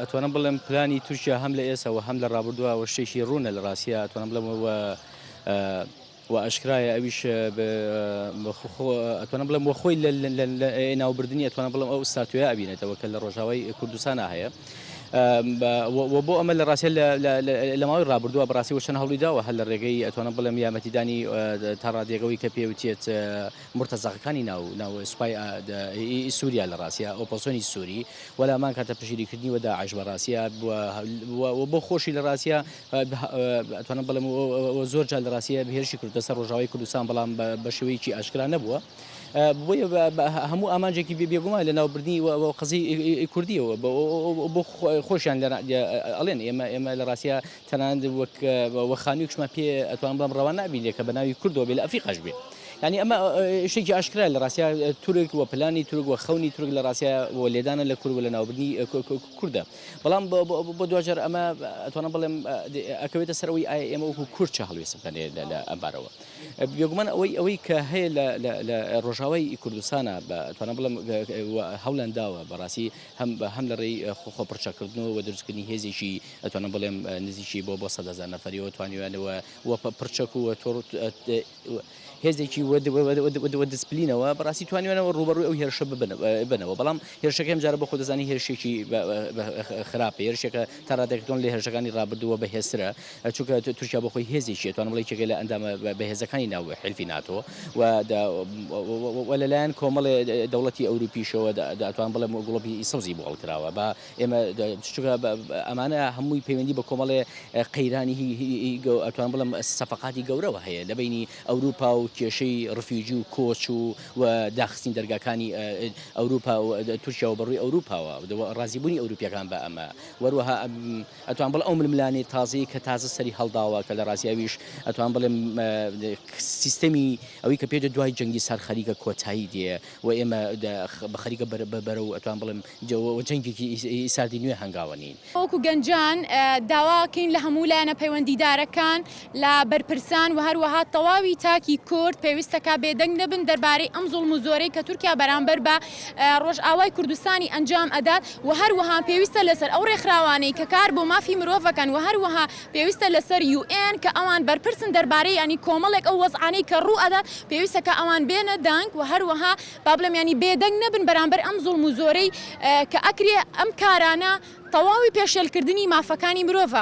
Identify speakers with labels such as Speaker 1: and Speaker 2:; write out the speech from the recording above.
Speaker 1: ئەتوانم بڵێم پلانی تورکیا هەم لە ئێستا و هەم لە ڕابردووە وە شتێکی ڕوونە لە ڕاستیا ئەتوانم بڵێم و و ئاشکرایە ئەویش ئەتوانم بڵێم وە خۆی لە ناوبردنی ئەتوانم بڵێم ئەو ستاتویا ئەبینێتەوە کە لە ڕۆژاوای کوردستانا هەیە. و بۆ ئەمە لە ڕاستیا لە ماوەی ڕابردووە بەڕاستی وە چەند هەوڵی داوە هەر لە ڕێگەی ئەتوانم بڵێم یارمەتیدانی تا ڕادەیەک کە پێوتێت مورتەزەقەکانی ناو ناو سوپای سووریا لە ڕاستیا ئۆپۆزسیۆنی سووری وە لە هەمان کاتە پشتگیریکردنی وە داعش بە ڕاستیا و بۆ خۆشی لە ڕاستیا ئەتوانم بڵێم زۆر جار لە ڕاستیا هێرشی کردووەتە سەر ڕۆژاوای کوردستان بەڵام بە شێوەیەکی ئاشکرا نەبووە بۆیە هەموو ئامانجێکی بێگومان لە ناوبردنی و قەزیەی کوردیەوە بۆ خۆشیان ئەڵێن ئێمە ئێمە لە ڕاستیا تەنانەت وەک وە خانوویەکشمان پێ ئەتوانم بڵێم ڕەوا نابینێ کە بە ناوی کوردەوە بێ لە ئەفریقاش بێ. یانی ئەمە شتێکی ئاشکرایە لە ڕاستیا تورک و پلانی تورک و خەونی تورک لە ڕاستیا و لێدانە لە کورد و لە ناوبردنی کوردە. بەڵام بۆ دواجار ئەمە ئەتوانم بڵێم ئەکەوێتە سەر ئەوەی ئایا ئێمە وەکو کورد چ هەڵوێست بکەن لە ئەم بارەوە. بێگومان ئەوەی ئەوەی کە هەیە لە لە ڕۆژاوای کوردستانە ئەتوانم بڵێم هەوڵیان داوە بەڕاستی هەم هەم لە ڕێی خۆپڕچەکردنەوە و دروستکردنی هێزێکی ئەتوانم بڵێم نزیکی بۆ بۆ 100,000 نەفەریەوە توانیویانەوە و پڕچەک و تۆڕ هێزێکی و دیسپلینەوە بەڕاستی توانیویانەوە ڕووبەڕووی ئەو هێرشە ببنەوە بەڵام هێرشەکە ئەمجارە بۆ خۆ دەزانی هێرشێکی خراپە هێرشێکە تا ڕادەیەک تۆن لە هێرشەکانی ڕابردووە بەهێزترە چونکە تورکیا بۆ خۆی هێزێکی ئەتوانم بڵێ یەکێکە لە ئەندامە بەهێزەکانی ناو حیلفی ناتۆ و و لەلایەن کۆمەڵێ دەوڵەتی ئەوروپیشەوە ئەتوانم بڵێم گڵۆپی سەوزی بۆ هەڵکراوە بە ئێمە چونکە ئەمانە هەمووی پەیوەندی بە کۆمەڵێ قەیرانی ئەتوانم بڵێم سەفەقاتی گەورەوە هەیە لە بەینی ئەوروپا و کێشەی ڕفیوجی و کۆچ و و داخستنی دەرگاکانی ئەوروپا و تورکیا و بەڕووی ئەوروپاوە ڕازیبوونی ئەوروپیەکان بە ئەمە وەروەها ئەتوان بڵێ ئەو ململانێ تازەی کە تازە سەری هەڵداوە کە لە ڕاستیاویش ئەتوان بڵێم سیستەمی ئەوەی کە پێ دوای جەنگی سار خەریکە کۆتایی دێ و ئێمە بە خەریکە بەرەو ئەتوان بڵێم جەنگێکی ساردی نوێ هەنگاوە نین.
Speaker 2: وەکو گەنجان داواکەین لە هەموو لایەنە پەیوەندیدارەکان، لە بەرپرسان و هەروەها تەواوی تاکی کورد پێویستەکا بێدەنگ نەبن دەربارەی ئەم زوڵم و زۆرەی کە تورکیا بەرامبەر بە ڕۆژئاوای کوردستانی ئەنجام ئەدات و هەروەها پێویستە لەسەر ئەو ڕێکخراوانەی کە کار بۆ مافی مرۆڤەکەن و هەروەها پێویستە لەسەر UN کە ئەوان بەرپرسن دەربارەی یانی کۆمەڵێک ئەو وەزعانەی کە ڕوو ئەدات پێویستە کە ئەوان بێنە دەنگ و هەروەها با بڵێم یانی بێدەنگ نەبن بەرامبەر ئەم زوڵم و زۆرەی کە ئەکرێ ئەم کارانە تەواوی پێشێلکردنی مافەکانی مرۆڤە.